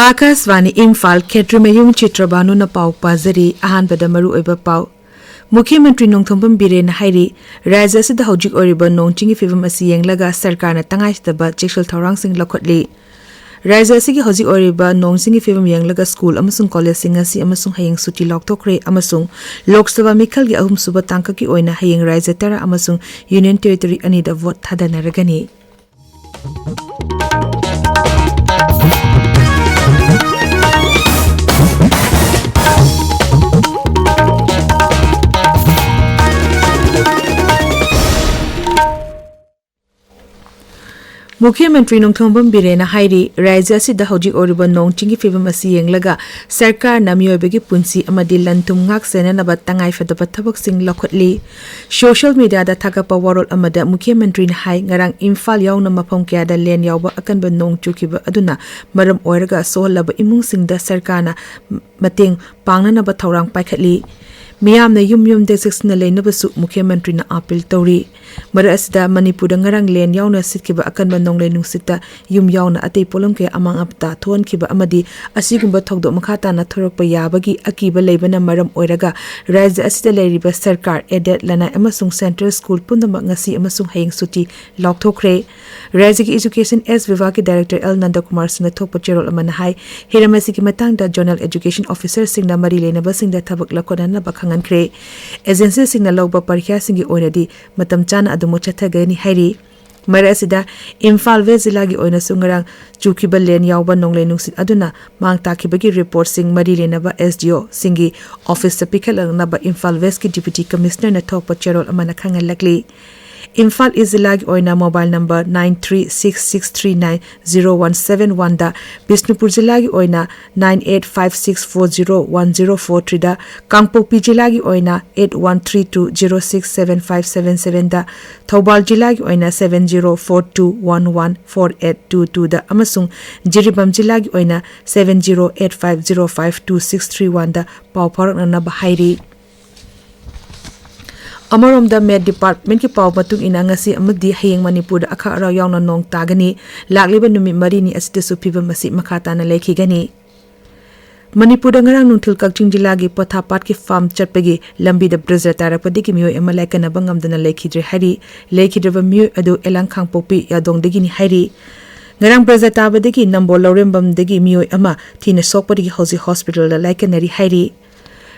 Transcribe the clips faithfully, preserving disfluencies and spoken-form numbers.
ꯑꯥꯀꯥꯁꯕꯥꯅꯤ ꯏꯝꯐꯥꯜ, ꯈꯦꯇ꯭ꯔꯤꯃꯌꯨꯝ ꯆꯤꯇ꯭ꯔꯕꯥꯅꯨꯅ ꯄꯥꯎ ꯄꯥꯖꯔꯤ꯫ ꯑꯍꯥꯟꯕꯗ ꯃꯔꯨꯑꯣꯏꯕ ꯄꯥꯎ꯫ ꯃꯨꯈ꯭ꯌ ꯃꯟꯇ꯭ꯔꯤ ꯅꯣꯡꯊꯣꯝꯕꯝ ꯕꯤꯔꯦꯟꯅ ꯍꯥꯏꯔꯤ, ꯔꯥꯖ꯭ꯌ ꯑꯁꯤꯗ ꯍꯧꯖꯤꯛ ꯑꯣꯏꯔꯤꯕ ꯅꯣꯡ ꯆꯤꯡꯒꯤ ꯐꯤꯕꯝ ꯑꯁꯤ ꯌꯦꯡꯂꯒ ꯁꯔꯀꯥꯔꯅ ꯇꯉꯥꯏꯐꯗꯕ ꯆꯦꯛꯁꯤꯜ ꯊꯧꯔꯥꯡꯁꯤꯡ ꯂꯧꯈꯠꯂꯤ꯫ ꯔꯥꯖ꯭ꯌ ꯑꯁꯤꯒꯤ ꯍꯧꯖꯤꯛ ꯑꯣꯏꯔꯤꯕ ꯅꯣꯡ ꯆꯤꯡꯒꯤ ꯐꯤꯕꯝ ꯌꯦꯡꯂꯒ ꯁ꯭ꯀꯨꯜ ꯑꯃꯁꯨꯡ ꯀꯣꯂꯦꯖꯁꯤꯡ ꯉꯁꯤ ꯑꯃꯁꯨꯡ ꯍꯌꯦꯡ ꯁꯨꯇꯤ ꯂꯥꯎꯊꯣꯛꯈ꯭ꯔꯦ ꯑꯃꯁꯨꯡ ꯂꯣꯛ ꯁꯚꯥ ꯃꯤꯈꯜꯒꯤ ꯑꯍꯨꯝꯁꯨꯕ ꯇꯥꯡꯀꯛꯀꯤ ꯑꯣꯏꯅ ꯍꯌꯦꯡ ꯔꯥꯖ꯭ꯌ ꯇꯔꯥ ꯑꯃꯁꯨꯡ ꯌꯨꯅꯤꯌꯟ ꯇꯦꯔꯤꯇꯣꯔꯤ ꯑꯅꯤꯗ ꯚꯣꯠ ꯊꯥꯗꯅꯔꯒꯅꯤ꯫ ꯃꯨꯈ꯭ꯌ ꯃꯟꯇ꯭ꯔꯤ ꯅꯣꯡꯊꯣꯝꯕꯝ ꯕꯤꯔꯦꯟꯅ ꯍꯥꯏꯔꯤ, ꯔꯥꯖ꯭ꯌ ꯑꯁꯤꯗ ꯍꯧꯖꯤꯛ ꯑꯣꯏꯔꯤꯕ ꯅꯣꯡ ꯆꯤꯡꯒꯤ ꯐꯤꯕꯝ ꯑꯁꯤ ꯌꯦꯡꯂꯒ ꯁꯔꯀꯥꯔꯅ ꯃꯤꯑꯣꯏꯕꯒꯤ ꯄꯨꯟꯁꯤ ꯑꯃꯗꯤ ꯂꯟ ꯊꯨꯝ ꯉꯥꯛ ꯁꯦꯟꯅꯅꯕ ꯇꯉꯥꯏꯐꯗꯕ ꯊꯕꯛꯁꯤꯡ ꯂꯧꯈꯠꯂꯤ꯫ ꯁꯣꯁꯤꯌꯦꯜ ꯃꯤꯗꯤꯌꯥꯗ ꯊꯥꯒꯠꯄ ꯋꯥꯔꯣꯜ ꯑꯃꯗ ꯃꯨꯈ꯭ꯌ ꯃꯟꯇ꯭ꯔꯤꯅ ꯍꯥꯏ, ꯉꯔꯥꯡ ꯏꯝꯐꯥꯜ ꯌꯥꯎꯅ ꯃꯐꯝ ꯀꯌꯥꯗ ꯂꯦꯟ ꯌꯥꯎꯕ ꯑꯀꯟꯕ ꯅꯣꯡ ꯆꯨꯈꯤꯕ ꯑꯗꯨꯅ ꯃꯔꯝ ꯑꯣꯏꯔꯒ ꯁꯣꯛꯍꯜꯂꯕ ꯏꯃꯨꯡꯁꯤꯡꯗ ꯁꯔꯀꯥꯔꯅ ꯃꯇꯦꯡ ꯄꯥꯡꯅꯅꯕ ꯊꯧꯔꯥꯡ ꯄꯥꯏꯈꯠꯂꯤ꯫ ꯃꯤꯌꯥꯝꯅ ꯌꯨꯝ ꯌꯨꯝꯗ ꯆꯦꯛꯁꯤꯟꯅ ꯂꯩꯅꯕꯁꯨ ꯃꯨꯈ꯭ꯌ ꯃꯟꯇ꯭ꯔꯤꯅ ꯑꯥꯄꯤꯜ ꯇꯧꯔꯤ꯫ ꯃꯔꯛ ꯑꯁꯤꯗ, ꯃꯅꯤꯄꯨꯔꯗ ꯉꯔꯥꯡ ꯂꯦꯟ ꯌꯥꯎꯅ ꯁꯤꯠꯈꯤꯕ ꯑꯀꯟꯕ ꯅꯣꯡꯂꯩ ꯅꯨꯡꯁꯤꯠꯇ ꯌꯨꯝ ꯌꯥꯎꯅ ꯑꯇꯩ ꯄꯣꯠꯂꯝ ꯀꯌꯥ ꯑꯃꯥꯡ ꯑꯇꯥ ꯊꯣꯛꯍꯟꯈꯤꯕ ꯑꯃꯗꯤ ꯑꯁꯤꯒꯨꯝꯕ ꯊꯧꯗꯣꯛ ꯃꯈꯥ ꯇꯥꯅ ꯊꯣꯔꯛꯄ ꯌꯥꯕꯒꯤ ꯑꯀꯤꯕ ꯂꯩꯕꯅ ꯃꯔꯝ ꯑꯣꯏꯔꯒ ꯔꯥꯖ꯭ꯌ ꯑꯁꯤꯗ ꯂꯩꯔꯤꯕ ꯁꯔꯀꯥꯔ, aided, ꯂꯅꯥꯏ ꯑꯃꯁꯨꯡ central school ꯄꯨꯝꯅꯃꯛ ꯉꯁꯤ ꯑꯃꯁꯨꯡ ꯍꯌꯦꯡ ꯁꯨꯇꯤ ꯂꯥꯎꯊꯣꯛꯈ꯭ꯔꯦ꯫ ꯔꯥꯖ꯭ꯌꯒꯤ Education S ꯕꯤꯚꯥꯒꯀꯤ Director ꯑꯦꯜ ꯅꯟꯗꯀꯨꯃꯥꯔ ꯁꯤꯡꯅ ꯊꯣꯛꯄ ꯆꯦꯔꯣꯜ ꯑꯃꯅ ꯍꯥꯏ, ꯍꯤꯔꯝ ꯑꯁꯤꯒꯤ ꯃꯇꯥꯡꯗ zonal education officerꯁꯤꯡꯅ ꯃꯔꯤ ꯂꯩꯅꯕꯁꯤꯡꯗ ꯊꯕꯛ ꯂꯧꯈꯠꯅꯅꯕ ꯈꯪꯍꯟꯈ꯭ꯔꯦ꯫ Agencyꯁꯤꯡꯅ ꯂꯧꯕ ꯄꯔꯤꯈ꯭ꯌꯥꯁꯤꯡꯒꯤ ꯑꯣꯏꯅꯗꯤ ꯃꯇꯝ ꯆꯥꯅ ꯑꯗꯨꯃꯛ ꯆꯠꯊꯒꯅꯤ ꯍꯥꯏꯔꯤ꯫ ꯃꯔꯛ ꯑꯁꯤꯗ, ꯏꯝꯐꯥꯜ ꯋꯦꯁ ꯖꯤꯂꯥꯒꯤ ꯑꯣꯏꯅꯁꯨ ꯉꯔꯥꯡ ꯆꯨꯈꯤꯕ ꯂꯦꯟ ꯌꯥꯎꯕ ꯅꯣꯡꯂꯩ ꯅꯨꯡꯁꯤꯠ ꯑꯗꯨꯅ ꯃꯥꯡ ꯇꯥꯛꯈꯤꯕꯒꯤ ꯔꯤꯄꯣꯔꯠꯁꯤꯡ ꯃꯔꯤ ꯂꯩꯅꯕ SDOꯁꯤꯡꯒꯤ officeꯇ ꯄꯤꯈꯠꯂꯛꯅꯕ ꯏꯝꯐꯥꯜ ꯋꯦꯁꯀꯤ Deputy Commissionerꯅ ꯊꯣꯛꯄ ꯆꯦꯔꯣꯜ ꯑꯃꯅ ꯈꯪꯍꯜꯂꯛꯂꯤ꯫ ꯏꯝꯐꯥꯜ ꯏꯁ ꯖꯤꯂꯥꯒꯤ ꯑꯣꯏꯅ mobile number nine three six six three nine zero one seven oneꯗ, Bishnupur ꯖꯤꯂꯥꯒꯤ ꯑꯣꯏꯅ nine eight five six four zero one zero four threeꯗ, ꯀꯥꯡꯄꯣꯛꯄꯤ ꯖꯤꯂꯥꯒꯤ ꯑꯣꯏꯅ eight one three two zero six seven five seven sevenꯗ, Thoubal ꯖꯤꯂꯥꯒꯤ ꯑꯣꯏꯅ seven zero four two one one four eight two twoꯗ ꯑꯃꯁꯨꯡ ꯖꯤꯔꯤꯕꯥꯝ ꯖꯤꯂꯥꯒꯤ ꯑꯣꯏꯅ seven zero eight five zero five two six three oneꯗ ꯄꯥꯎ ꯐꯥꯎꯔꯛꯅꯅꯕ ꯍꯥꯏꯔꯤ꯫ ꯑꯃꯔꯣꯝꯗ, ꯃꯦꯠ ꯗꯤꯄꯥꯔꯠꯃꯦꯟꯠꯀꯤ ꯄꯥꯎ ꯃꯇꯨꯡ ꯏꯟꯅ, ꯉꯁꯤ ꯑꯃꯗꯤ ꯍꯌꯦꯡ ꯃꯅꯤꯄꯨꯔꯗ ꯑꯈꯥꯛ ꯑꯔꯥꯎ ꯌꯥꯎꯅ ꯅꯣꯡ ꯇꯥꯒꯅꯤ꯫ ꯂꯥꯛꯂꯤꯕ ꯅꯨꯃꯤꯠ ꯃꯔꯤꯅꯤ ꯑꯁꯤꯗꯁꯨ ꯐꯤꯕꯝ ꯑꯁꯤ ꯃꯈꯥ ꯇꯥꯅ ꯂꯩꯈꯤꯒꯅꯤ꯫ ꯃꯅꯤꯄꯨꯔꯗ ꯉꯔꯥꯡ ꯅꯨꯡꯊꯤꯜ ꯀꯛꯆꯤꯡ ꯖꯤꯂꯥꯒꯤ ꯄꯣꯊꯥꯄꯥꯠꯀꯤ ꯐꯥꯔꯝ ꯆꯠꯄꯒꯤ ꯂꯝꯕꯤꯗ ꯕ꯭ꯔꯤꯖ ꯇꯥꯔꯛꯄꯗꯒꯤ ꯃꯤꯑꯣꯏ ꯑꯃ ꯂꯥꯏꯀꯠꯅꯕ ꯉꯝꯗꯅ ꯂꯩꯈꯤꯗ꯭ꯔꯦ ꯍꯥꯏꯔꯤ꯫ ꯂꯩꯈꯤꯗ꯭ꯔꯕ ꯃꯤꯑꯣꯏ ꯑꯗꯨ ꯑꯦꯂꯥꯡ ꯈꯥꯡꯄꯣꯛꯄꯤ ꯌꯥꯗꯣꯡꯗꯒꯤꯅꯤ ꯍꯥꯏꯔꯤ꯫ ꯉꯔꯥꯡ ꯕ꯭ꯔꯤꯖ ꯇꯥꯕꯗꯒꯤ ꯅꯝꯕꯣꯜ ꯂꯧꯔꯦꯝꯕꯝꯗꯒꯤ ꯃꯤꯑꯣꯏ ꯑꯃ ꯊꯤꯅ ꯁꯣꯛꯄꯗꯒꯤ ꯍꯧꯖꯤꯛ ꯍꯣꯁꯄꯤꯇꯥꯜꯗ ꯂꯥꯏꯀꯠꯅꯔꯤ ꯍꯥꯏꯔꯤ꯫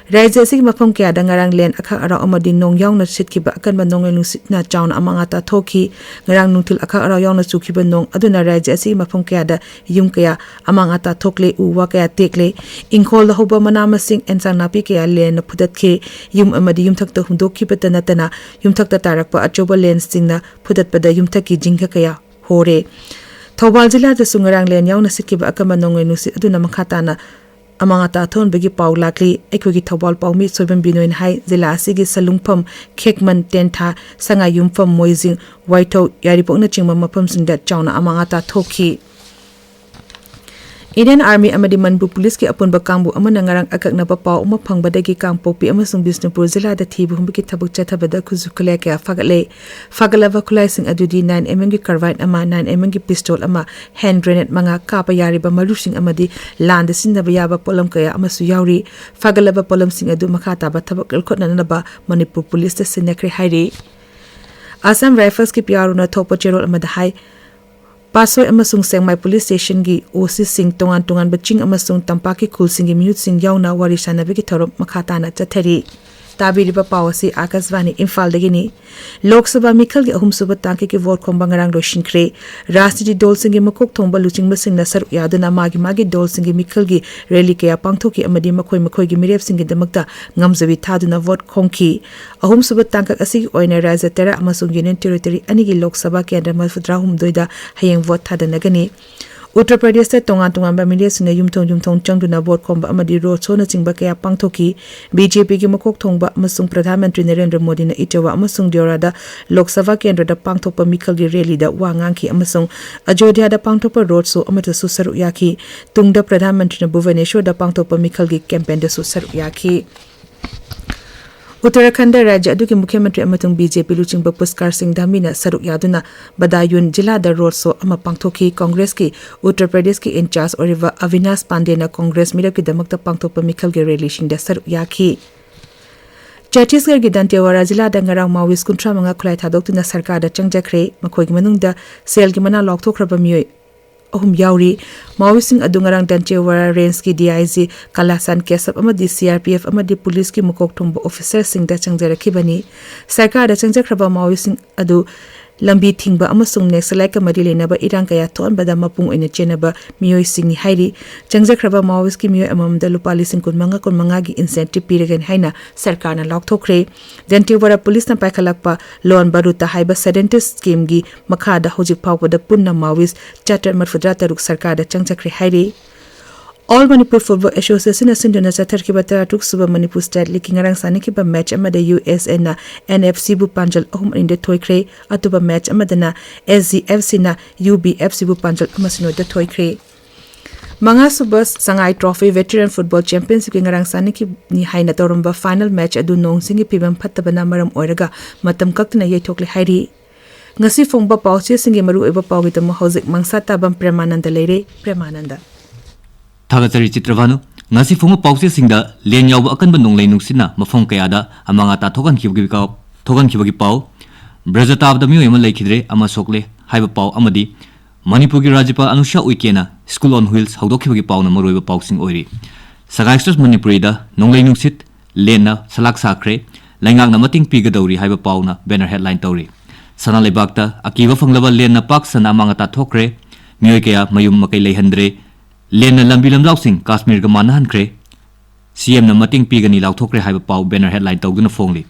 ꯔꯥꯖ꯭ꯌ ꯑꯁꯤꯒꯤ ꯃꯐꯝ ꯀꯌꯥꯗ ꯉꯔꯥꯡ ꯂꯦꯟ ꯑꯈꯥꯛ ꯑꯔꯥꯎ ꯑꯃꯗꯤ ꯅꯣꯡ ꯌꯥꯎꯅ ꯁꯤꯠꯈꯤꯕ ꯑꯀꯟꯕ ꯅꯣꯡꯂꯩ ꯅꯨꯡꯁꯤꯠꯅ ꯆꯥꯎꯅ ꯑꯃꯥꯡ ꯑꯇꯥ ꯊꯣꯛꯈꯤ꯫ ꯉꯔꯥꯡ ꯅꯨꯡꯊꯤꯜ ꯑꯈꯥꯛ ꯑꯔꯥꯎ ꯌꯥꯎꯅ ꯆꯨꯈꯤꯕ ꯅꯣꯡ ꯑꯗꯨꯅ ꯔꯥꯖ꯭ꯌ ꯑꯁꯤꯒꯤ ꯃꯐꯝ ꯀꯌꯥꯗ ꯌꯨꯝ ꯀꯌꯥ ꯑꯃꯥꯡ ꯑꯇꯥ ꯊꯣꯛꯂꯦ, ꯎ ꯋꯥ ꯀꯌꯥ ꯇꯦꯛꯂꯦ꯫ ꯏꯪꯈꯣꯜꯗ ꯍꯧꯕ ꯃꯅꯥ ꯃꯁꯤꯡ, ꯑꯦꯟꯁꯥꯡ ꯅꯥꯄꯤ ꯀꯌꯥ ꯂꯦꯟꯅ ꯐꯨꯗꯠꯈꯤ꯫ ꯌꯨꯝ ꯑꯃꯗꯤ ꯌꯨꯝꯊꯛꯇ ꯍꯨꯟꯗꯣꯛꯈꯤꯕꯇ ꯅꯠꯇꯅ ꯌꯨꯝꯊꯛꯇ ꯇꯥꯔꯛꯄ ꯑꯆꯧꯕ ꯂꯦꯟꯁꯤꯡꯅ ꯐꯨꯗꯠꯄꯗ ꯌꯨꯝꯊꯛꯀꯤ ꯖꯤꯡꯒ ꯀꯌꯥ ꯍꯣꯔꯦ꯫ ꯊꯧꯕꯥꯜ ꯖꯤꯂꯥꯗꯁꯨ ꯉꯔꯥꯡ ꯂꯦꯟ ꯌꯥꯎꯅ ꯁꯤꯠꯈꯤꯕ ꯑꯀꯟꯕ ꯅꯣꯡꯂꯩ ꯅꯨꯡꯁꯤꯠ ꯑꯗꯨꯅ ꯃꯈꯥ ꯇꯥꯅ ꯑꯃꯥꯡ ꯑꯇꯥ ꯊꯣꯛꯍꯟꯕꯒꯤ ꯄꯥꯎ ꯂꯥꯛꯂꯤ꯫ ꯑꯩꯈꯣꯏꯒꯤ ꯊꯧꯕꯥꯜ ꯄꯥꯎꯃꯤ ꯁꯣꯏꯕꯝ ꯕꯤꯅꯣꯏꯅ ꯍꯥꯏ, ꯖꯤꯂꯥ ꯑꯁꯤꯒꯤ ꯁꯂꯨꯡꯐꯝ, ꯈꯦꯛꯃꯟ, ꯇꯦꯟꯊꯥ, ꯁꯉꯥꯏꯌꯨꯝꯐꯝ, ꯃꯣꯏꯖꯤꯡ, ꯋꯥꯏꯊꯧ, ꯌꯥꯏꯔꯤꯄꯣꯛꯅꯆꯤꯡꯕ ꯃꯐꯝꯁꯤꯡꯗ ꯆꯥꯎꯅ ꯑꯃꯥꯡ ꯑꯇꯥ ꯊꯣꯛꯈꯤ꯫ ꯏꯟꯗꯤꯌꯟ ꯑꯥꯔꯃꯤ ꯑꯃꯗꯤ ꯃꯅꯤꯄꯨꯔ ꯄꯨꯂꯤꯁꯀꯤ ꯑꯄꯨꯟꯕ ꯀꯥꯡꯕꯨ ꯑꯃꯅ ꯉꯔꯥꯡ ꯑꯀꯛꯅꯕ ꯄꯥꯎ ꯑꯃ ꯐꯪꯕꯗꯒꯤ ꯀꯥꯡꯄꯣꯛꯄꯤ ꯑꯃꯁꯨꯡ ꯕꯤꯁꯅꯨꯄꯨꯔ ꯖꯤꯂꯥꯗ ꯊꯤꯕ ꯍꯨꯝꯕꯒꯤ ꯊꯕꯛ ꯆꯠꯊꯕꯗ ꯈꯨꯠꯁꯨ ꯈꯨꯠꯂꯥꯏ ꯀꯌꯥ ꯐꯥꯒꯠꯂꯦ꯫ ꯐꯥꯒꯠꯂꯕ ꯈꯨꯠꯂꯥꯏꯁꯤꯡ ꯑꯗꯨꯗꯤ ꯅꯥꯏꯟ ꯑꯦꯝ ꯑꯦꯝꯒꯤ ꯀꯥꯔꯕꯥꯏꯟ ꯑꯃ, ꯅꯥꯏꯟ ꯑꯦꯝ ꯑꯦꯝꯒꯤ ꯄꯤꯁꯇꯣꯜ ꯑꯃ, ꯍꯦꯟ ꯒ꯭ꯔꯦꯅꯦꯗ ꯃꯉꯥ, ꯀꯥꯞꯄ ꯌꯥꯔꯤꯕ ꯃꯔꯨꯁꯤꯡ ꯑꯃꯗꯤ ꯂꯥꯟꯗ ꯁꯤꯖꯤꯟꯅꯕ ꯌꯥꯕ ꯄꯣꯠꯂꯝ ꯀꯌꯥ ꯑꯃꯁꯨ ꯌꯥꯎꯔꯤ꯫ ꯐꯥꯒꯠꯂꯕ ꯄꯣꯠꯂꯝꯁꯤꯡ ꯑꯗꯨ ꯃꯈꯥ ꯇꯥꯕ ꯊꯕꯛ ꯂꯧꯈꯠꯅꯅꯕ ꯃꯅꯤꯄꯨꯔ ꯄꯨꯂꯤꯁꯇ ꯁꯤꯟꯅꯈ꯭ꯔꯦ ꯍꯥꯏꯔꯤ꯫ ꯑꯁꯥꯝ ꯔꯥꯏꯐꯜꯁꯀꯤ ꯄꯤ ꯑꯥꯔ ꯑꯣꯅ ꯊꯣꯛꯄ ꯆꯦꯔꯣꯜ ꯑꯃꯗ ꯍꯥꯏ, ꯄꯥꯠꯁꯣꯏ ꯑꯃꯁꯨꯡ ꯁꯦꯡꯃꯥꯏ ꯄꯨꯂꯤꯁ ꯁ꯭ꯇꯦꯁꯟꯒꯤ ꯑꯣ ꯁꯤꯁꯤꯡ, ꯇꯣꯉꯥꯟ ꯇꯣꯉꯥꯟꯕ ꯆꯤꯡ ꯑꯃꯁꯨꯡ ꯇꯝꯄꯥꯛꯀꯤ ꯈꯨꯜꯁꯤꯡꯒꯤ ꯃꯤꯍꯨꯠꯁꯤꯡ ꯌꯥꯎꯅ ꯋꯥꯔꯤ ꯁꯥꯟꯅꯕꯒꯤ ꯊꯧꯔꯝ ꯃꯈꯥ ꯇꯥꯅ ꯆꯠꯊꯔꯤ꯫ ꯇꯥꯕꯤꯔꯤꯕ ꯄꯥꯎ ꯑꯁꯤ ꯑꯥꯀꯥꯁꯕꯥꯅꯤ ꯏꯝꯐꯥꯜꯗꯒꯤꯅꯤ꯫ ꯂꯣꯛ ꯁꯚꯥ ꯃꯤꯈꯜꯒꯤ ꯑꯍꯨꯝꯁꯨꯕ ꯇꯥꯡꯀꯛꯀꯤ ꯚꯣꯠ ꯈꯣꯝꯕ ꯉꯔꯥꯡ ꯂꯣꯏꯁꯤꯟꯈ꯭ꯔꯦ꯫ ꯔꯥꯖꯅꯤꯇꯤ ꯗꯜꯁꯤꯡꯒꯤ ꯃꯀꯣꯛ ꯊꯣꯡꯕ ꯂꯨꯆꯤꯡꯕꯁꯤꯡꯅ ꯁꯔꯨꯛ ꯌꯥꯗꯨꯅ ꯃꯥꯒꯤ ꯃꯥꯒꯤ ꯗꯜꯁꯤꯡꯒꯤ ꯃꯤꯈꯜꯒꯤ ꯔꯦꯂꯤ ꯀꯌꯥ ꯄꯥꯡꯊꯣꯛꯈꯤ ꯑꯃꯗꯤ ꯃꯈꯣꯏ ꯃꯈꯣꯏꯒꯤ ꯃꯤꯔꯦꯞꯁꯤꯡꯒꯤꯗꯃꯛꯇ ꯉꯝꯖꯕꯤ ꯊꯥꯗꯨꯅ ꯚꯣꯠ ꯈꯣꯝꯈꯤ꯫ ꯑꯍꯨꯝꯁꯨꯕ ꯇꯥꯡꯀꯛ ꯑꯁꯤꯒꯤ ꯑꯣꯏꯅ ꯔꯥꯖ꯭ꯌ ꯇꯔꯥ ꯑꯃꯁꯨꯡ ꯌꯨꯅꯤꯌꯟ ꯇꯦꯔꯤꯇꯣꯔꯤ ꯑꯅꯤꯒꯤ ꯂꯣꯛ ꯁꯚꯥ ꯀꯦꯟꯗ꯭ꯔ ꯃꯔꯤꯐꯨꯇꯔꯥꯍꯨꯝꯗꯣꯏꯗ ꯍꯌꯦꯡ ꯚꯣꯠ ꯊꯥꯗꯅꯒꯅꯤ꯫ ꯎꯠꯇꯔ ꯄ꯭ꯔꯗꯦꯁꯇ ꯇꯣꯉꯥꯟ ꯇꯣꯉꯥꯟꯕ ꯃꯤꯔꯦꯞꯁꯤꯡꯅ ꯌꯨꯝꯊꯣꯡ ꯌꯨꯝꯊꯣꯡ ꯆꯪꯗꯨꯅ ꯚꯣꯠ ꯈꯣꯝꯕ ꯑꯃꯗꯤ ꯔꯣꯗ ꯁꯣꯅꯆꯤꯡꯕ ꯀꯌꯥ ꯄꯥꯡꯊꯣꯛꯈꯤ꯫ ꯕꯤ ꯖꯦ ꯄꯤꯒꯤ ꯃꯀꯣꯛ ꯊꯣꯡꯕ ꯑꯃꯁꯨꯡ ꯄ꯭ꯔꯙꯥꯟ ꯃꯟꯇ꯭ꯔꯤ ꯅꯔꯦꯟꯗ꯭ꯔ ꯃꯣꯗꯤꯅ ꯏꯇꯥꯋꯥ ꯑꯃꯁꯨꯡ ꯗ꯭ꯌꯣꯔꯥꯗ ꯂꯣꯛ ꯁꯚꯥ ꯀꯦꯟꯗ꯭ꯔꯗ ꯄꯥꯡꯊꯣꯛꯄ ꯃꯤꯈꯜꯒꯤ ꯔꯦꯂꯤꯗ ꯋꯥ ꯉꯥꯡꯈꯤ ꯑꯃꯁꯨꯡ ꯑꯖꯣꯙ꯭ꯌꯥꯗ ꯄꯥꯡꯊꯣꯛꯄ ꯔꯣꯗ ꯁꯣ ꯑꯃꯗꯁꯨ ꯁꯔꯨꯛ ꯌꯥꯈꯤ꯫ ꯇꯨꯡꯗ ꯄ꯭ꯔꯙꯥꯟ ꯃꯟꯇ꯭ꯔꯤꯅ ꯚꯨꯕꯅꯦꯁ꯭ꯋꯔꯗ ꯄꯥꯡꯊꯣꯛꯄ ꯃꯤꯈꯜꯒꯤ ꯀꯦꯝꯄꯦꯟꯗꯁꯨ ꯁꯔꯨꯛ ꯌꯥꯈꯤ꯫ ꯎꯠꯇꯔꯥꯈꯟꯗ ꯔꯥꯖ꯭ꯌ ꯑꯗꯨꯒꯤ ꯃꯨꯈ꯭ꯌ ꯃꯟꯇ꯭ꯔꯤ ꯑꯃꯁꯨꯡ ꯕꯤ ꯖꯦ ꯄꯤ ꯂꯨꯆꯤꯡꯕ ꯄꯨꯁꯀꯥꯔ ꯁꯤꯡ ꯙꯥꯃꯤꯅ ꯁꯔꯨꯛ ꯌꯥꯗꯨꯅ ꯕꯗꯥꯌꯨꯟ ꯖꯤꯂꯥꯗ ꯔꯣꯗ ꯁꯣ ꯑꯃ ꯄꯥꯡꯊꯣꯛꯈꯤ꯫ ꯀꯪꯒ꯭ꯔꯦꯁꯀꯤ ꯎꯠꯇꯔ ꯄ꯭ꯔꯗꯦꯁꯀꯤ ꯏꯟꯆꯥꯔꯖ ꯑꯣꯏꯔꯤꯕ ꯑꯕꯤꯅꯥꯁ ꯄꯥꯟꯗꯦꯅ ꯀꯪꯒ꯭ꯔꯦꯁ ꯃꯤꯔꯦꯞꯀꯤꯗꯃꯛꯇ ꯄꯥꯡꯊꯣꯛꯄ ꯃꯤꯈꯜꯒꯤ ꯔꯦꯂꯤꯁꯤꯡꯗ ꯁꯔꯨꯛ ꯌꯥꯈꯤ꯫ ꯆꯇꯤꯁꯒꯔꯒꯤ ꯗꯟꯇꯦꯋꯥꯔꯥ ꯖꯤꯂꯥꯗ ꯉꯔꯥꯡ ꯃꯥꯑꯣꯏꯁ ꯀꯨꯟꯊ꯭ꯔꯥ ꯃꯉꯥ ꯈꯨꯠꯂꯥꯏ ꯊꯥꯗꯣꯛꯇꯨꯅ ꯁꯔꯀꯥꯔꯗ ꯆꯪꯖꯈ꯭ꯔꯦ꯫ ꯃꯈꯣꯏꯒꯤ ꯃꯅꯨꯡꯗ ꯁꯦꯜꯒꯤ ꯃꯅꯥ ꯂꯥꯎꯊꯣꯛꯈ꯭ꯔꯕ ꯃꯤꯑꯣꯏ ꯑꯍꯨꯝ ꯌꯥꯎꯔꯤ꯫ ꯃꯥꯑꯣꯏꯁꯤꯡ ꯑꯗꯨ ꯉꯔꯥꯡ ꯗꯟꯇꯦꯋꯥꯔꯥ ꯔꯦꯟꯖꯀꯤ ꯗꯤ ꯑꯥꯏ ꯖꯤ ꯀꯂꯥꯁꯥꯟ ꯀꯦꯁꯞ ꯑꯃꯗꯤ ꯁꯤ ꯑꯥꯔ ꯄꯤ ꯑꯦꯐ ꯑꯃꯗꯤ ꯄꯨꯂꯤꯁꯀꯤ ꯃꯀꯣꯛ ꯊꯣꯡꯕ ꯑꯣꯐꯤꯁꯔꯁꯤꯡꯗ ꯆꯪꯖꯔꯛꯈꯤꯕꯅꯤ꯫ ꯁꯔꯀꯥꯔꯗ ꯆꯪꯖꯈ꯭ꯔꯕ ꯃꯥꯑꯣꯏꯁꯤꯡ ꯑꯗꯨ ꯂꯝꯕꯤ ꯊꯤꯡꯕ ꯑꯃꯁꯨꯡ ꯅꯦꯛꯁꯂꯥꯏꯠꯀ ꯃꯔꯤ ꯂꯩꯅꯕ ꯏꯔꯥꯡ ꯀꯌꯥ ꯊꯣꯛꯍꯟꯕꯗ ꯃꯄꯨꯡ ꯑꯣꯏꯅ ꯆꯦꯟꯅꯕ ꯃꯤꯑꯣꯏꯁꯤꯡꯅꯤ ꯍꯥꯏꯔꯤ꯫ ꯆꯪꯖꯈ꯭ꯔꯕ ꯃꯥꯑꯣꯏꯁꯀꯤ ꯃꯤꯑꯣꯏ ꯑꯃꯃꯝꯗ ꯂꯨꯄꯥ ꯂꯤꯁꯤꯡ ꯀꯨꯟꯃꯉꯥ ꯀꯨꯟꯃꯉꯥꯒꯤ ꯏꯟꯁꯦꯟꯇꯤꯞ ꯄꯤꯔꯒꯅꯤ ꯍꯥꯏꯅ ꯁꯔꯀꯥꯔꯅ ꯂꯥꯎꯊꯣꯛꯈ꯭ꯔꯦ꯫ ꯗꯦꯟꯇꯦꯋꯥꯔꯥ ꯄꯨꯂꯤꯁꯅ ꯄꯥꯏꯈꯠꯂꯛꯄ ꯂꯣꯟ ꯕꯔꯨꯇꯥ ꯍꯥꯏꯕ ꯁꯦꯗꯦꯟꯇꯤꯁ ꯁ꯭ꯀꯤꯝꯒꯤ ꯃꯈꯥꯗ ꯍꯧꯖꯤꯛ ꯐꯥꯎꯕꯗ ꯄꯨꯟꯅ ꯃꯥꯑꯣꯏꯁ ꯆꯥꯇ꯭ꯔꯦꯠ ꯃꯔꯤꯐꯨꯇꯔꯥ ꯇꯔꯨꯛ ꯁꯔꯀꯥꯔꯗ ꯆꯪꯖꯈ꯭ꯔꯦ ꯍꯥꯏꯔꯤ꯫ ꯑꯣꯜ ꯃꯅꯤꯄꯨꯔ ꯐꯨꯠꯕꯣꯜ ꯑꯦꯁꯣꯁꯤꯌꯦꯁꯟꯅ ꯁꯤꯟꯗꯨꯅ ꯆꯠꯊꯔꯛꯈꯤꯕ ꯇꯔꯥꯇꯔꯨꯛ ꯁꯨꯕ ꯃꯅꯤꯄꯨꯔ ꯁ꯭ꯇꯦꯠ ꯂꯤꯒꯀꯤ ꯉꯔꯥꯡ ꯁꯥꯟꯅꯈꯤꯕ ꯃꯦꯆ ꯑꯃꯗ ꯌꯨ ꯑꯦꯁ ꯑꯦꯅ ꯑꯦꯟ ꯑꯦꯐ ꯁꯤꯕꯨ ꯄꯥꯟꯖꯜ ꯑꯍꯨꯝ ꯑꯅꯤꯗ ꯊꯣꯏꯈ꯭ꯔꯦ꯫ ꯑꯇꯣꯞꯄ ꯃꯦꯆ ꯑꯃꯗꯅ ꯑꯦꯁ ꯖꯤ ꯑꯦꯐ ꯁꯤꯅ ꯌꯨ ꯕꯤ ꯑꯦꯐ ꯁꯤꯕꯨ ꯄꯥꯟꯖꯜ ꯑꯃ ꯁꯤꯅꯣꯗ ꯊꯣꯏꯈ꯭ꯔꯦ꯫ ꯃꯉꯥꯁꯨꯕ ꯁꯉꯥꯏ ꯇ꯭ꯔꯣꯐꯤ ꯚꯦꯇꯔꯟ ꯐꯨꯠꯕꯣꯜ ꯆꯦꯝꯄꯤꯌꯟꯁꯤꯞꯀꯤ ꯉꯔꯥꯡ ꯁꯥꯟꯅꯈꯤꯕꯅꯤ ꯍꯥꯏꯅ ꯇꯧꯔꯝꯕ ꯐꯥꯏꯅꯦꯜ ꯃꯦꯆ ꯑꯗꯨ ꯅꯣꯡ ꯁꯤꯡꯒꯤ ꯐꯤꯕꯝ ꯐꯠꯇꯕꯅ ꯃꯔꯝ ꯑꯣꯏꯔꯒ ꯃꯇꯝ ꯀꯛꯇꯅ ꯌꯩꯊꯣꯛꯂꯦ ꯍꯥꯏꯔꯤ꯫ ꯉꯁꯤ ꯐꯣꯡꯕ ꯄꯥꯎꯆꯦꯁꯤꯡꯒꯤ ꯃꯔꯨꯑꯣꯏꯕ ꯄꯥꯎꯒꯤꯗꯃꯛ ꯍꯧꯖꯤꯛ ꯃꯪꯁꯥꯇꯥꯕꯝ ꯄ꯭ꯔꯦꯃꯥꯅꯟꯗ ꯂꯩꯔꯦ꯫ ꯄ꯭ꯔꯦꯃꯥꯅꯟꯗ꯫ ꯊꯥꯒꯠꯆꯔꯤ ꯆꯤꯇ꯭ꯔꯚꯥꯅꯨ꯫ ꯉꯁꯤ ꯐꯣꯡꯕ ꯄꯥꯎꯆꯦꯁꯤꯡꯗ ꯂꯦꯟ ꯌꯥꯎꯕ ꯑꯀꯟꯕ ꯅꯣꯡꯂꯩ ꯅꯨꯡꯁꯤꯠꯅ ꯃꯐꯝ ꯀꯌꯥꯗ ꯑꯃꯥꯡ ꯑꯇꯥ ꯊꯣꯛꯍꯟꯈꯤꯕꯒꯤ ꯄꯥꯎ, ꯊꯣꯛꯍꯟꯈꯤꯕꯒꯤ ꯄꯥꯎ, ꯕ꯭ꯔꯖ ꯇꯥꯕꯗ ꯃꯤꯑꯣꯏ ꯑꯃ ꯂꯩꯈꯤꯗ꯭ꯔꯦ ꯑꯃ ꯁꯣꯛꯂꯦ ꯍꯥꯏꯕ ꯄꯥꯎ ꯑꯃꯗꯤ ꯃꯅꯤꯄꯨꯔꯒꯤ ꯔꯥꯖ꯭ꯌꯄꯥꯜ ꯑꯅꯨꯁ꯭ꯌꯥ ꯎꯏꯀꯦꯅ ꯁ꯭ꯀꯨꯜ ꯑꯣꯟ ꯋꯤꯜꯁ ꯍꯧꯗꯣꯛꯈꯤꯕꯒꯤ ꯄꯥꯎꯅ ꯃꯔꯨꯑꯣꯏꯕ ꯄꯥꯎꯁꯤꯡ ꯑꯣꯏꯔꯤ꯫ ꯁꯉꯥꯏ ꯑꯦꯛꯁꯄ꯭ꯔꯦꯁ ꯃꯅꯤꯄꯨꯔꯤꯗ ꯅꯣꯡꯂꯩ ꯅꯨꯡꯁꯤꯠ, ꯂꯦꯟꯅ ꯁꯂꯥꯛ ꯁꯥꯈ꯭ꯔꯦ, ꯂꯩꯉꯥꯛꯅ ꯃꯇꯦꯡ ꯄꯤꯒꯗꯧꯔꯤ ꯍꯥꯏꯕ ꯄꯥꯎꯅ ꯕꯦꯅꯔ ꯍꯦꯗꯂꯥꯏꯟ ꯇꯧꯔꯤ꯫ ꯁꯅꯥ ꯂꯩꯕꯥꯛꯇ ꯑꯀꯤꯕ ꯐꯪꯂꯕ ꯂꯦꯟꯅ ꯄꯥꯛ ꯁꯟꯅ ꯑꯃꯥꯡ ꯑꯇꯥ ꯊꯣꯛꯈ꯭ꯔꯦ, ꯃꯤꯑꯣꯏ ꯀꯌꯥ ꯃꯌꯨꯝ ꯃꯀꯩ ꯂꯩꯍꯟꯗ꯭ꯔꯦ, ꯂꯦꯟꯅ ꯂꯝꯕꯤ ꯂꯝꯖꯥꯎꯁꯤꯡ ꯀꯥꯁꯃꯤꯔꯒ ꯃꯥꯟꯅꯍꯟꯈ꯭ꯔꯦ, ꯁꯤ ꯑꯦꯝꯅ ꯃꯇꯦꯡ ꯄꯤꯒꯅꯤ ꯂꯥꯎꯊꯣꯛꯈ꯭ꯔꯦ ꯍꯥꯏꯕ ꯄꯥꯎ ꯕꯦꯅꯔ ꯍꯦꯗꯂꯥꯏꯟ ꯇꯧꯗꯨꯅ ꯐꯣꯡꯂꯤ꯫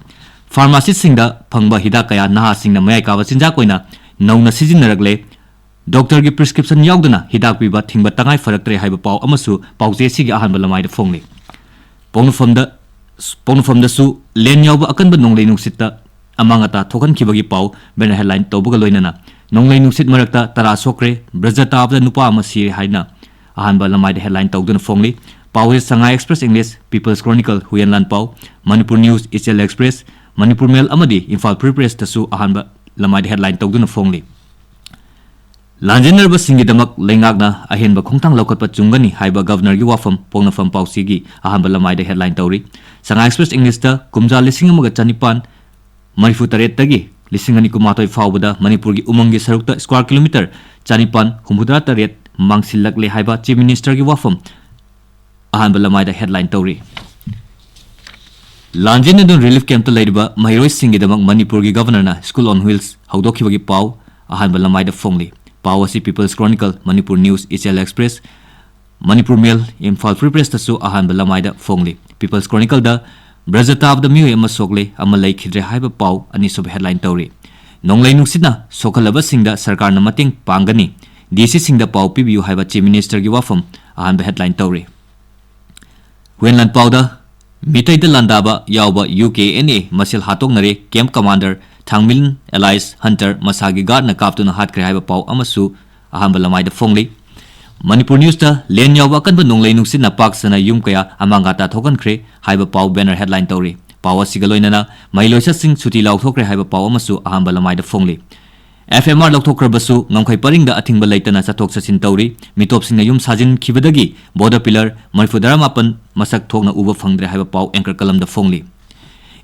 ꯐꯥꯔꯃꯥꯁꯤꯁꯁꯤꯡꯗ ꯐꯪꯕ ꯍꯤꯗꯥꯛ ꯀꯌꯥ ꯅꯍꯥꯁꯤꯡꯅ ꯃꯌꯥꯏ ꯀꯥꯕ ꯆꯤꯟꯖꯥꯛ ꯑꯣꯏꯅ ꯅꯧꯅ ꯁꯤꯖꯤꯟꯅꯔꯛꯂꯦ꯫ ꯗꯣꯛꯇꯔꯒꯤ ꯄ꯭ꯔꯤꯁꯀ꯭ꯔꯤꯞꯁꯟ ꯌꯥꯎꯗꯅ ꯍꯤꯗꯥꯛ ꯄꯤꯕ ꯊꯤꯡꯕ ꯇꯉꯥꯏ ꯐꯔꯛꯇ꯭ꯔꯦ ꯍꯥꯏꯕ ꯄꯥꯎ ꯑꯃꯁꯨ ꯄꯥꯎꯆꯦ ꯑꯁꯤꯒꯤ ꯑꯍꯥꯟꯕ ꯂꯃꯥꯏꯗ ꯐꯣꯡꯂꯤ꯫ ꯄꯣꯛꯅꯐꯝꯗ, ꯄꯣꯛꯅꯐꯝꯗꯁꯨ ꯂꯦꯟ ꯌꯥꯎꯕ ꯑꯀꯟꯕ ꯅꯣꯡꯂꯩ ꯅꯨꯡꯁꯤꯠꯇ ꯑꯃꯥꯡ ꯑꯇꯥ ꯊꯣꯛꯍꯟꯈꯤꯕꯒꯤ ꯄꯥꯎ ꯕꯦꯅꯔ ꯍꯦꯗꯂꯥꯏꯟ ꯇꯧꯕꯒ ꯂꯣꯏꯅꯅ ꯅꯣꯡꯂꯩ ꯅꯨꯡꯁꯤꯠ ꯃꯔꯛꯇ ꯇꯔꯥ ꯁꯣꯛꯈ꯭ꯔꯦ, ꯕ꯭ꯔꯖ ꯇꯥꯕꯗ ꯅꯨꯄꯥ ꯑꯃ ꯁꯤꯔꯦ ꯍꯥꯏꯅ ꯑꯍꯥꯟꯕ ꯂꯃꯥꯏꯗ ꯍꯦꯗꯂꯥꯏꯟ ꯇꯧꯗꯨꯅ ꯐꯣꯡꯂꯤ꯫ ꯄꯥꯎ ꯑꯁꯤ Sangai Express English, Peoples Chronicle Huyen Lanpao, Manipur News, Ichel Express, Manipur Mail ꯑꯃꯗꯤ ꯏꯝꯐꯥꯜ ꯐ꯭ꯔꯤ ꯄ꯭ꯔꯦꯁꯇꯁꯨ ꯑꯍꯥꯟꯕ ꯂꯃꯥꯏꯗ ꯍꯦꯗꯂꯥꯏꯟ ꯇꯧꯗꯨꯅ ꯐꯣꯡꯂꯤ꯫ ꯂꯥꯟꯖꯦꯟꯅꯔꯕꯁꯤꯡꯒꯤꯗꯃꯛ ꯂꯩꯉꯥꯛꯅ ꯑꯍꯦꯟꯕ ꯈꯣꯡꯊꯥꯡ ꯂꯧꯈꯠꯄ ꯆꯨꯝꯒꯅꯤ ꯍꯥꯏꯕ ꯒꯕꯔꯅꯔꯒꯤ ꯋꯥꯐꯝ ꯄꯣꯛꯅꯐꯝ ꯄꯥꯎꯆꯦꯒꯤ ꯑꯍꯥꯟꯕ ꯂꯃꯥꯏꯗ ꯍꯦꯗꯂꯥꯏꯟ ꯇꯧꯔꯤ꯫ ꯁꯉꯥꯏ ꯑꯦꯛꯁꯄ꯭ꯔꯦꯁ ꯏꯪꯂꯤꯁꯇ ꯀꯨꯝꯖꯥ ꯂꯤꯁꯤꯡ ꯑꯃꯒ ꯆꯅꯤꯄꯥꯟ ꯃꯔꯤꯐꯨ ꯇꯔꯦꯠꯇꯒꯤ ꯂꯤꯁꯤꯡ ꯑꯅꯤ ꯀꯨꯟꯃꯥꯊꯣꯏ ꯐꯥꯎꯕꯗ ꯃꯅꯤꯄꯨꯔꯒꯤ ꯎꯃꯪꯒꯤ ꯁꯔꯨꯛꯇ ꯁ꯭ꯀ꯭ꯋꯥꯔ ꯀꯤꯂꯣꯃꯤꯇꯔ ꯆꯅꯤꯄꯥꯟ ꯍꯨꯝꯐꯨꯇꯔꯥ ꯇꯔꯦꯠ ꯃꯥꯡꯁꯤꯜꯂꯛꯂꯦ ꯍꯥꯏꯕ ꯆꯤꯐ ꯃꯤꯅꯤꯁꯇꯔꯒꯤ ꯋꯥꯐꯝ ꯑꯍꯥꯟꯕ ꯂꯃꯥꯏꯗ ꯍꯦꯗꯂꯥꯏꯟ ꯇꯧꯔꯤ꯫ ꯂꯥꯟꯖꯦꯟꯅꯗꯨꯅ ꯔꯤꯂꯤꯐ ꯀꯦꯝꯞꯇ ꯂꯩꯔꯤꯕ ꯃꯍꯩꯔꯣꯏꯁꯤꯡꯒꯤꯗꯃꯛ ꯃꯅꯤꯄꯨꯔꯒꯤ ꯒꯕꯔꯅꯔꯅ ꯁ꯭ꯀꯨꯜ ꯑꯣꯟ ꯋꯤꯜꯁ ꯍꯧꯗꯣꯛꯈꯤꯕꯒꯤ ꯄꯥꯎ ꯑꯍꯥꯟꯕ ꯂꯃꯥꯏꯗ ꯐꯣꯡꯂꯤ꯫ ꯄꯥꯎ ꯑꯁꯤ peoples chronicle, Manipur News, Ichel Express, Manipur ꯃꯦꯜ, ꯏꯝꯐꯥꯜ ꯐ꯭ꯔꯤ ꯄ꯭ꯔꯦꯁꯇꯁꯨ ꯑꯍꯥꯟꯕ ꯂꯃꯥꯏꯗ ꯐꯣꯡꯂꯤ꯫ ꯄꯤꯄꯜꯁ ꯀ꯭ꯔꯣꯅꯤꯀꯜꯗ ꯕ꯭ꯔꯖꯇꯥꯕꯗ ꯃꯤꯑꯣꯏ ꯑꯃ ꯁꯣꯛꯂꯦ, ꯑꯃ ꯂꯩꯈꯤꯗ꯭ꯔꯦ ꯍꯥꯏꯕ ꯄꯥꯎ ꯑꯅꯤꯁꯨꯕ ꯍꯦꯗꯂꯥꯏꯟ ꯇꯧꯔꯤ꯫ ꯅꯣꯡꯂꯩ ꯅꯨꯡꯁꯤꯠꯅ ꯁꯣꯛꯍꯜꯂꯕꯁꯤꯡꯗ ꯁꯔꯀꯥꯔꯅ ꯃꯇꯦꯡ ꯄꯥꯡꯒꯅꯤ, ꯗꯤ ꯁꯤꯁꯤꯡꯗ ꯄꯥꯎ ꯄꯤꯕꯤꯌꯨ ꯍꯥꯏꯕ ꯆꯤꯐ ꯃꯤꯅꯤꯁꯇꯔꯒꯤ ꯋꯥꯐꯝ ꯑꯍꯥꯟꯕ ꯍꯦꯗꯂꯥꯏꯟ ꯇꯧꯔꯤ꯫ ꯍꯨꯌꯦꯟ ꯂꯥꯟꯄꯥꯎꯗ ꯃꯤꯇꯩꯗ ꯂꯥꯟꯗꯥꯕ ꯌꯥꯎꯕ ꯌꯨ ꯀꯦ ꯑꯦꯟ ꯑꯦ ꯃꯁꯦꯜ ꯍꯥꯠꯇꯣꯛꯅꯔꯦ, ꯀꯦꯝꯞ ꯀꯃꯥꯟꯗꯔ ꯊꯥꯡꯃꯤꯟ ꯑꯦꯂꯥꯏꯁ ꯍꯟꯇꯔ ꯃꯁꯥꯒꯤ ꯒꯥꯔꯗꯅ ꯀꯥꯞꯇꯨꯅ ꯍꯥꯠꯈ꯭ꯔꯦ ꯍꯥꯏꯕ ꯄꯥꯎ ꯑꯃꯁꯨ ꯑꯍꯥꯟꯕ ꯂꯃꯥꯏꯗ ꯐꯣꯡꯂꯤ꯫ ꯃꯅꯤꯄꯨꯔ ꯅ꯭ꯌꯨꯁꯇ ꯂꯦꯟ ꯌꯥꯎꯕ ꯑꯀꯟꯕ ꯅꯣꯡꯂꯩ ꯅꯨꯡꯁꯤꯠꯅ ꯄꯥꯛ ꯁꯟꯅ ꯌꯨꯝ ꯀꯌꯥ ꯑꯃꯥꯡ ꯑꯇꯥ ꯊꯣꯛꯍꯟꯈ꯭ꯔꯦ ꯍꯥꯏꯕ ꯄꯥꯎ ꯕꯦꯅꯔ ꯍꯦꯗꯂꯥꯏꯟ ꯇꯧꯔꯤ꯫ ꯄꯥꯎ ꯑꯁꯤꯒ ꯂꯣꯏꯅꯅ ꯃꯍꯩꯂꯣꯏꯁꯪꯁꯤꯡ ꯁꯨꯇꯤ ꯂꯥꯎꯊꯣꯛꯈ꯭ꯔꯦ ꯍꯥꯏꯕ ꯄꯥꯎ ꯑꯃꯁꯨ ꯑꯍꯥꯟꯕ ꯂꯃꯥꯏꯗ ꯐꯣꯡꯂꯤ꯫ ꯑꯦꯐ ꯑꯦꯝ ꯑꯥꯔ ꯂꯧꯊꯣꯛꯈ꯭ꯔꯕꯁꯨ ꯉꯝꯈꯩ ꯄꯔꯤꯡꯗ ꯑꯊꯤꯡꯕ ꯂꯩꯇꯅ ꯆꯠꯊꯣꯛ ꯆꯠꯁꯤꯟ ꯇꯧꯔꯤ꯫ ꯃꯤꯇꯣꯞꯁꯤꯡꯅ ꯌꯨꯝ ꯁꯥꯖꯤꯟꯈꯤꯕꯗꯒꯤ ꯕꯣꯔꯗꯔ ꯄꯤꯂꯔ ꯃꯔꯤꯐꯨꯇꯔꯥꯃꯥꯄꯟ ꯃꯁꯛ ꯊꯣꯛꯅ ꯎꯕ ꯐꯪꯗ꯭ꯔꯦ ꯍꯥꯏꯕ ꯄꯥꯎ ꯑꯦꯡꯀꯔ ꯀꯂꯝꯗ ꯐꯣꯡꯂꯤ꯫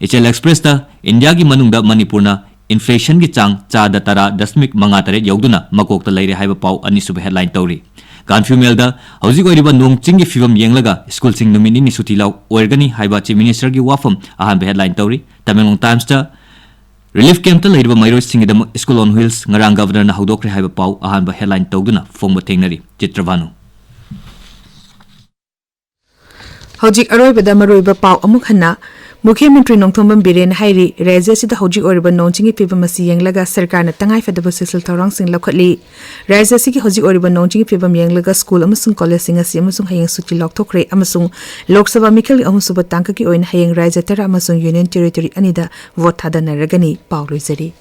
ꯏꯆꯦꯜ ꯑꯦꯛꯁꯄ꯭ꯔꯦꯁꯇ ꯏꯟꯗꯤꯌꯥꯒꯤ ꯃꯅꯨꯡꯗ ꯃꯅꯤꯄꯨꯔꯅ ꯏꯟꯐ꯭ꯂꯦꯁꯟꯒꯤ ꯆꯥꯡ ꯆꯥꯗ ꯇꯔꯥ ꯗꯁꯃꯤꯛ ꯃꯉꯥ ꯇꯔꯦꯠ ꯌꯧꯗꯨꯅ ꯃꯀꯣꯛꯇ ꯂꯩꯔꯦ ꯍꯥꯏꯕ ꯄꯥꯎ ꯑꯅꯤꯁꯨꯕ ꯍꯦꯗꯂꯥꯏꯟ ꯇꯧꯔꯤ꯫ ꯒꯥꯟꯐ꯭ꯌꯨ ꯃꯦꯜꯗ ꯍꯧꯖꯤꯛ ꯑꯣꯏꯔꯤꯕ ꯅꯣꯡ ꯆꯤꯡꯒꯤ ꯐꯤꯕꯝ ꯌꯦꯡꯂꯒ ꯁ꯭ꯀꯨꯜꯁꯤꯡ ꯅꯨꯃꯤꯠ ꯅꯤꯅꯤ ꯁꯨꯇꯤ ꯂꯧ ꯑꯣꯏꯔꯒꯅꯤ ꯍꯥꯏꯕ ꯆꯤꯐ ꯃꯤꯅꯤꯁꯇꯔꯒꯤ ꯋꯥꯐꯝ ꯑꯍꯥꯟꯕ ꯍꯦꯗꯂꯥꯏꯟ ꯇꯧꯔꯤ꯫ ꯇꯃꯦꯡꯂꯣꯡ ꯇꯥꯏꯝꯁꯇ ꯔꯤꯂꯤꯐ ꯀꯦꯝꯞꯇ ꯂꯩꯔꯤꯕ ꯃꯍꯩꯔꯣꯏꯁꯤꯡꯒꯤꯗꯃꯛ ꯁ꯭ꯀꯨꯜ ꯑꯣꯟ ꯋꯤꯜꯁ ꯉꯔꯥꯡ ꯒꯕꯔꯅꯔꯅ ꯍꯧꯗꯣꯛꯈ꯭ꯔꯦ ꯍꯥꯏꯕ ꯄꯥꯎ ꯑꯍꯥꯟꯕ ꯍꯦꯗꯂꯥꯏꯟ ꯇꯧꯗꯨꯅ ꯐꯣꯡꯕ ꯊꯦꯡꯅꯔꯤ꯫ ꯆꯤꯇ꯭ꯔꯚꯥꯅꯨ꯫ ꯍꯧꯖꯤꯛ ꯑꯔꯣꯏꯕꯗ ꯃꯔꯨꯑꯣꯏꯕ ꯄꯥꯎ ꯑꯃꯨꯛ ꯍꯟꯅ꯫ ꯃꯨꯈ꯭ꯌ ꯃꯟꯇ꯭ꯔꯤ ꯅꯣꯡꯊꯣꯝꯕꯝ ꯕꯤꯔꯦꯟꯅ ꯍꯥꯏꯔꯤ, ꯔꯥꯖ꯭ꯌ ꯑꯁꯤꯗ ꯍꯧꯖꯤꯛ ꯑꯣꯏꯔꯤꯕ ꯅꯣꯡ ꯆꯤꯡꯒꯤ ꯐꯤꯕꯝ ꯑꯁꯤ ꯌꯦꯡꯂꯒ ꯁꯔꯀꯥꯔꯅ ꯇꯉꯥꯏꯐꯗꯕ ꯆꯦꯛꯁꯤꯜ ꯊꯧꯔꯥꯡꯁꯤꯡ ꯂꯧꯈꯠꯂꯤ꯫ ꯔꯥꯖ꯭ꯌ ꯑꯁꯤꯒꯤ ꯍꯧꯖꯤꯛ ꯑꯣꯏꯔꯤꯕ ꯅꯣꯡ ꯆꯤꯡꯒꯤ ꯐꯤꯕꯝ ꯌꯦꯡꯂꯒ ꯁ꯭ꯀꯨꯜ ꯑꯃꯁꯨꯡ ꯀꯣꯂꯦꯖꯁꯤꯡ ꯑꯁꯤ ꯑꯃꯁꯨꯡ ꯍꯌꯦꯡ ꯁꯨꯇꯤ ꯂꯥꯎꯊꯣꯛꯈ꯭ꯔꯦ ꯑꯃꯁꯨꯡ ꯂꯣꯛ ꯁꯚꯥ ꯃꯤꯈꯜꯒꯤ ꯑꯍꯨꯝꯁꯨꯕ ꯇꯥꯡꯀꯛꯀꯤ ꯑꯣꯏꯅ ꯍꯌꯦꯡ ꯔꯥꯖ꯭ꯌ ꯇꯔꯥ ꯑꯃꯁꯨꯡ ꯌꯨꯅꯤꯌꯟ ꯇꯦꯔꯤꯇꯣꯔꯤ ꯑꯅꯤꯗ ꯚꯣꯠ ꯊꯥꯗꯅꯔꯒꯅꯤ꯫ ꯄꯥꯎ ꯂꯣꯏꯖꯔꯤ꯫